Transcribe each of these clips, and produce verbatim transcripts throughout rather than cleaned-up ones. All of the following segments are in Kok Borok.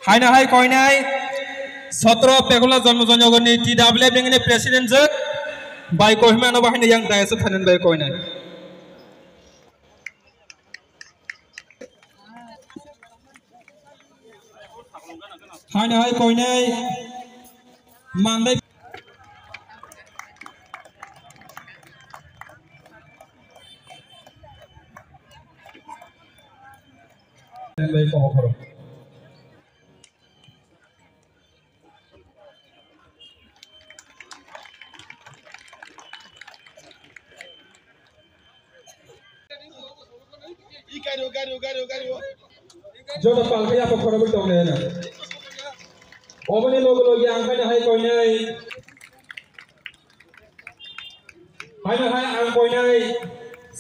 Haino hai koinai sotro Pekula Janmajoi Nagar ni T W F ni president jwk bai Kohima no bahai yang dayas o thainan bai koinai. Haino hai koinai mandai. Joto palkhe yapha khorobwi tongnai na. Oboni logo logi ang khaina hai koinai. Haino hai ang koinai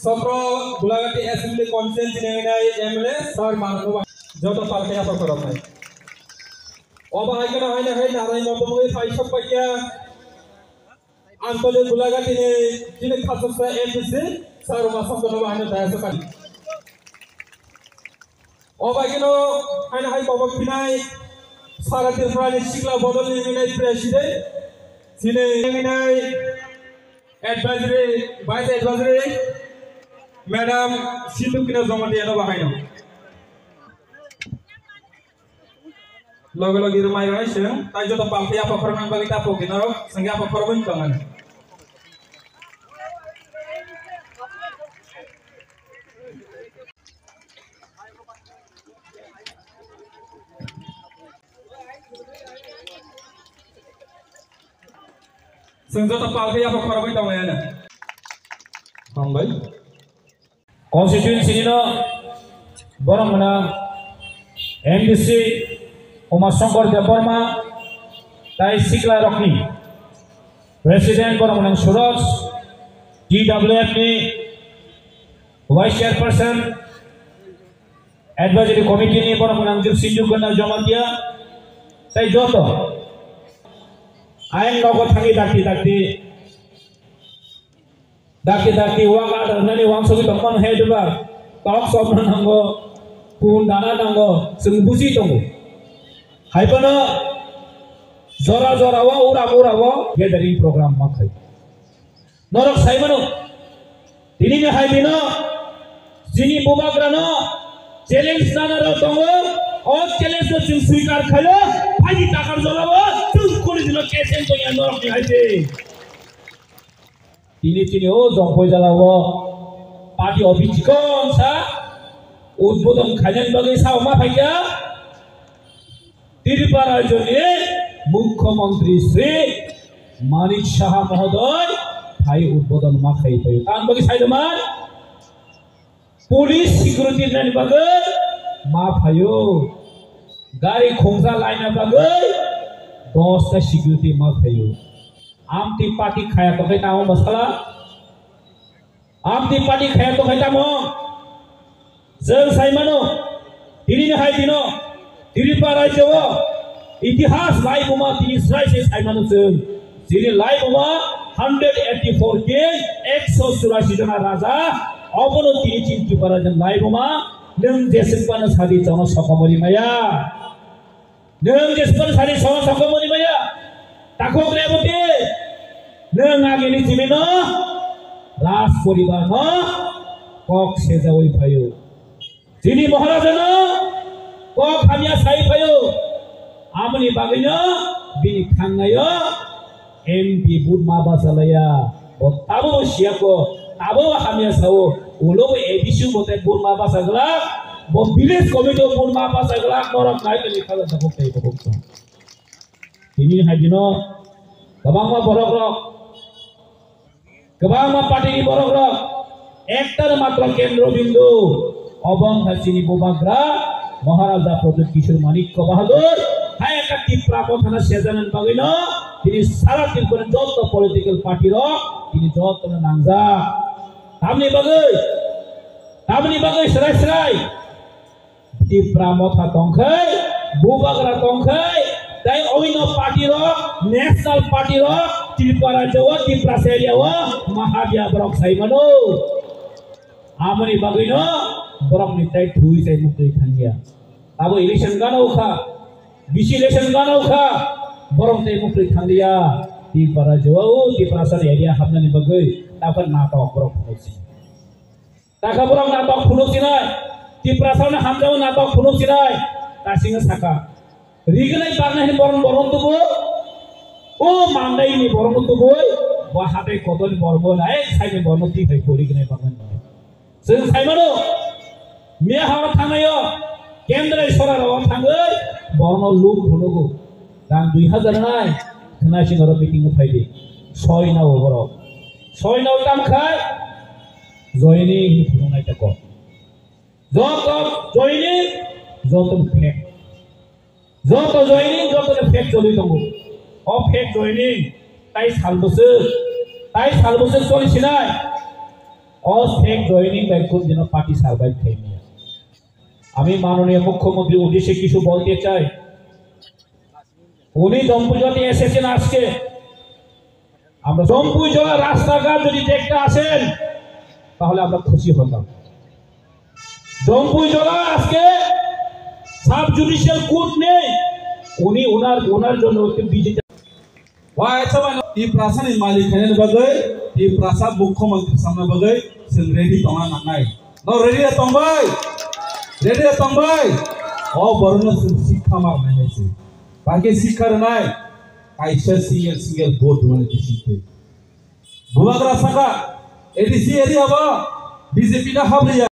sopro Gulagati Assembly Constituency ni nai M L A sir Marko ba joto palkhe yapha khorobnai. Obo hai kheno haino hai narai motomwi phai sok paikya. Ang tole Gulagati ni chini khasoksa M D C sir Masam kono ba haino daya sok. Obo hai kheno haino hai bobo phinai Sara Tripura ni sikla bodol ni nai president chini nai advisory, vice advisory, madam Sindhu Kina Jamatia no bahaino. Loge loge rwmai rwmai seng, tai joto palkhe yapha khoroknani bagwi ta pokina rok, sengya yapha khoroknani tongani. Seng joto palkhe yapha khoroknani tongani. Hambai. Constituency ni no borok mwnang M D C Uma Shankar Debbarma tai sikla rokni president borok mwnang Suraj, T W F ni vice chairperson, advisory committee ni borok mwnang Juksinju Ganda Jamatia tai joto ayang nogo thangwi dakti dakti Dakti dakti wak adar nani wangsugwi tongmano hai diba? Tok sokna nango, kun dana nango, chwng buji tongo. Hai phano jora jora o, ura ura o gathering program ma khai. Norok sai mano, tini ni hai dino chini bubagrano challenge nana rok tongo, o challenge no chwng swikar khaio, phaidi takar jora o, chwng kuni dino kesen tongya norok ni hai de. Tini chini o Jongpoi jala o party office chikon sa udbodon khainani bagwi sao ma phaikha Tripura rajyoni Mukhyamantri Shri Manik Saha mohodoy phai udbodon ma khai phaio. Tamni bagwi sai man Police security nani bagwi ma phaio. Gari khungsa laina bagwi dosta security ma phaio. Amtwi party khaya tongkhe tamo masala? Amtwi party khaya tongkhe tamo? Jeng sai mano, tini ni hai dino Tripura rajyo o itihas laibuma tini srai se sai mano chwng. Chini laibuma hundred eighty four king, ekso churasi jona raja, obono tini chini Tripura rajyo laibuma, nwng jeswk phano sadi chono sokomori maya. Nwng jeswk phano sadi chono sokomori maya. Takhuk Reboti, nwng agini chimino Raj poribar no kok sejawi phaio. Chini Maharaja no kok hamya sai phaio. Amoni bagwi no bini thangnaio M P vote ma bachalaiya. Bo tabo bo siyako, tabo bo hamya sao. Ulo bo A D C bo tai vote ma bachaglak. Bo village committee o vote ma bachaglak. Norok nai tini khaja tabuk tai tabuk tong. Tini hai dino kwbangma borok rok Kwbangma party ni borok rok ekta matro kendro bindu, obo wngkha chini bubagra Maharaja Pradyut Kishore Manikya Bahadur. Hai ekta Tipra Motha no sejanani bagwi no tini sara Tripura ni joto political party rok tini joto no nangjak. Tamni bagwi, tamni bagwi srai srai Tipra Motha tongkhai, bubagra tongkhai, tai oino party rok, national party rok, Tripura rajyo o, Tipra area o, mahabia borok sai mano. Amoni bagwi no borok ni tai thui sai mukti thangya. Abo election gana ukha. Bisi election gana kha, borok tei muktwi thanglia. Tipra jowao Tiprasa ni area hamnani bagwi takha natok borok phunuksinai. Takha borok natok phunuksinai. Tiprasa ni hamjao natok phunuksinai. Kasing saka. Rignai baknai hin borok borok tubu. O mandai ni borok tubu. Bo hatai kotor ni borok nai sai ni borok tipai rignai baknai. Chwng saimano, miya horo thangnaio, kendrai soraro thangwi, borno luk phunugo. Rang dui hajar nai, khna sinoro meeting o phaidi. Soi nao borok. Soi nao tam khai, joining hinwi phunuknai tako. Joto joining, joto fake. Joto joining, joto no fake choli tongo. O fake joining, tai sal bwswk, tai sal bwswk choli sinai. O fake joining bai kun dino party survive khai maya. আমি মাননীয় মুখ্যমন্ত্রীর উদ্দেশ্যে কিছু বলতে চাই। উনি জম্পুইজলাতে এসেছেন আজকে, আমরা জম্পুইজলা রাস্তাঘাট যদি দেখতে আসেন, তাহলে আমরা খুশি হতাম। জম্পুইজলা আজকে সাব জুডিশিয়াল কোর্ট নেই, উনি ওনার, ওনার জন্য একটু BJP Wai chamano Tiprasa ni malik khainani bagwi, Tiprasa mukhyamantri samna bagwi chwng ready tongna nangnai. No ready da tongbai? Ready da tongbai? O borokno chwng sikha ma rwnai hai se. Bagwi sikha rwnai, kaisa single single vote rwnai bising twi. Bubagra saka, A D C area ba B J P na habriya.